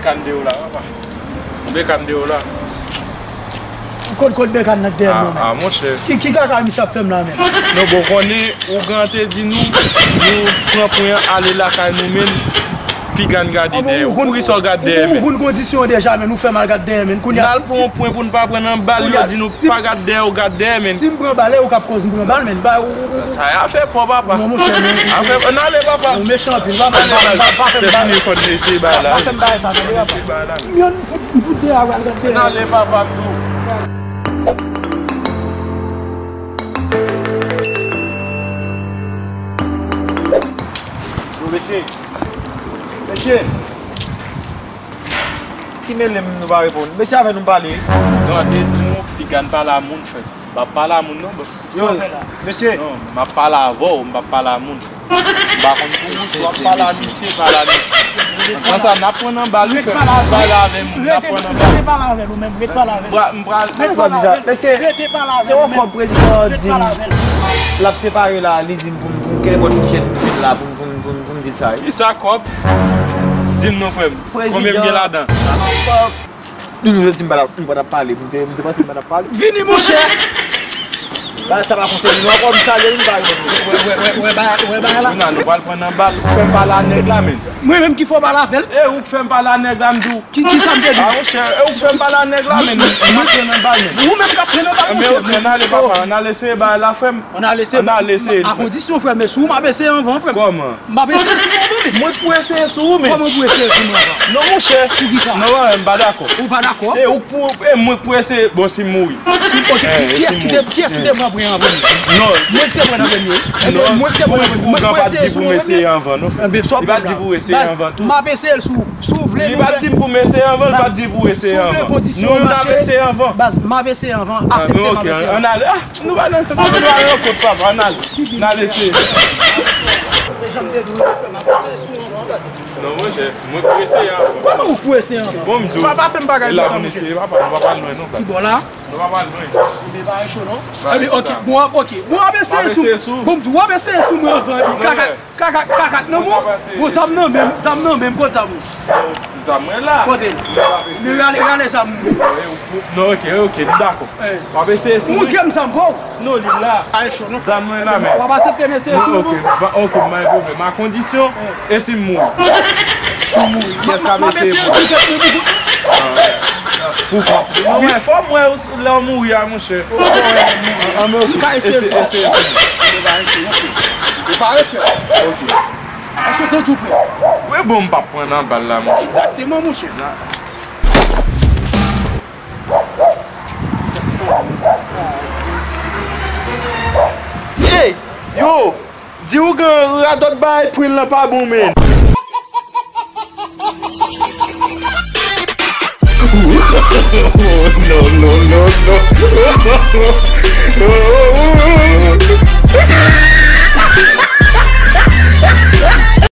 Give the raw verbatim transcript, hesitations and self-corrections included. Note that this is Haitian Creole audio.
Kann deyò la, papa. Ou be kann deyò la. Ou konn kot be kann nan dèyè mwen, men. Ah, monchè. Ki, ki kaka misye ap fè m la, men? Non, bon, konnen, ougan te di nou, nou pran pwen an ale lakay nou, men, piga n gade dèyè. Poukisa w gade dèyè, men? Ou konn kondisyon an deja, men, nou fè m al gade dèyè, men. Kounye a, n al pran yon pwen pou n pa pran nan bal, yo di nou pa gade dèyè, ou gade dèyè, men. Si m pran bal, e ou k ap koz m pran bal, men. Sa y a fè pò, papa. Non, monchè, men. Afè, ann ale, papa. Ou mechan anpil, papa. Ann ale, baz. Pa fè m bagay. Fini, fò n eseye bagay la. Pa fè m bagay sa, tande, papa. Eseye bagay la. M fout, m fout deyò a, pral gade. Ann ale, papa, m di w. Yo, mesye. Mesye. Ki mele m nou pa reponn. Mesye avè nou pale. Non, te di nou, piga n pale a moun, frè. M p ap pale a moun non, bòs. Yo, mesye. Non, m ap pale avè w, m p ap pale a moun, frè. M pa konn pou ou, si w ap pale a misye, pale a misye. Nan sans sa, n ap pran nan bal, wi, frè. Pale avè m, n ap pran nan bal. Rete pale avè nou menm, rete pale avè nou. M pral, m pral. Sa nou pa bizar. Mesye, se yon kòb prezidan an di m l ap separe la, li di m pou m, pou m kenenpòt ki jèn, jèn la, pou m, pou m, pou m, pou m di l sa, wi. Kisa kòb? Di m non, frè m. Konbyen m gen ladan? Prezidan. Li nou di m pa t ap, m pa t ap pale. M te, m te panse m pa t ap pale. Vini, monchè! Bagay sa pa konsène nou ankò, m salye nou, m pa reponn nou. Wè, wè, wè, wè, bagay, wè, bagay la. Kounye a, nou pral pran nan bal, ou k fè m pale a nèg la, men. Mwen menm ki fè w pale avè l? E ou k fè m pale a nèg la, m di w. Ki, kisa m te di? Ah, monchè, e ou k fè m pale a nèg la, men. M ap pran nan bal, men. Ou menm k ap pran nan bal, monchè. Men, ok, ann ale, papa, ann al eseye bagay la, frè m. Ann al eseye. Ann al eseye. A kondisyon, frè m, men si w m ap eseye anvan, frè m. Kòman? M ap eseye sou ou, men. Mwen k pou eseye sou ou, men. Kòman w pou eseye sou mwen ankò? Non, monchè. Poukisa? Non, mwen, m pa dakò. Ou pa dakò? E ou k pou, e mwen k pou eseye, bon, si m mouri. Si, ok, kiyès ki te, kiyès ki te pran pwen an premye? Non. Mwen ki te pran nan premye. Ebyen, mwen ki te pran nan premye. Mwen k pou eseye sou mwen menm. Ebyen, sa w pwoblèm la? Li pa t di pou eseye anvan, non, frè. M ap eseye l sou ou. Si w vle, li pa t di m pou m eseye anvan, li pa t di pou eseye anvan. Si w vle kondisyon yo mache, baz, m ap eseye anvan, aksepte m ap eseye anvan. Ann ale. Ah, nou pa nan, nou pa nan rankont, papa, ann ale. N al eseye. E jan m te di w, frè, m ap eseye sou ou anvan, baz. Non, monchè, mwen k pou eseye anvan. Kòman ou k pou eseye anvan? Bon, m di w. Pa, pa fè m bagay konsa, monchè. Papa, nou pa pral lwen, non, baz. Ki bò la? Nou pa pral lwen. Ebyen, pa cho, non. Ebyen, ok, bon, ok. Bon, w ap eseye sou, bon, m di w, w ap eseye sou mwen anvan, epi kaka. Kaka, kaka, nan men w. Bon, zam nan men m, zam nan men m, kot zam ou? Zam mwen la. Kote l? Rale, rale zam ou. Non, ok, ok, m dakò. W ap eseye sou mwen? Montre m zam pa w. Non, li la. Zam mwen la, men. W ap aksepte m eseye sou ou? Ok, ok, m pa gen pwoblèm. A kondisyon, e si m mouri? Si w mouri. Kiyès k ap eseye pou ou? Pou kont mwen. Pou kont. Non, men fò m wè lè w mouri a, monchè. An, men, ok. Eseye, eseye. Ou pa eseye, ok. Ou pa eseye. Ok. Èske w santi w prè? Wi, bon, m p ap pran nan bal la, monchè. Egzakteman, monchè. Ey! Yo! Di ougan radòt bay pwen lan pa bon, men. No, no, no, no.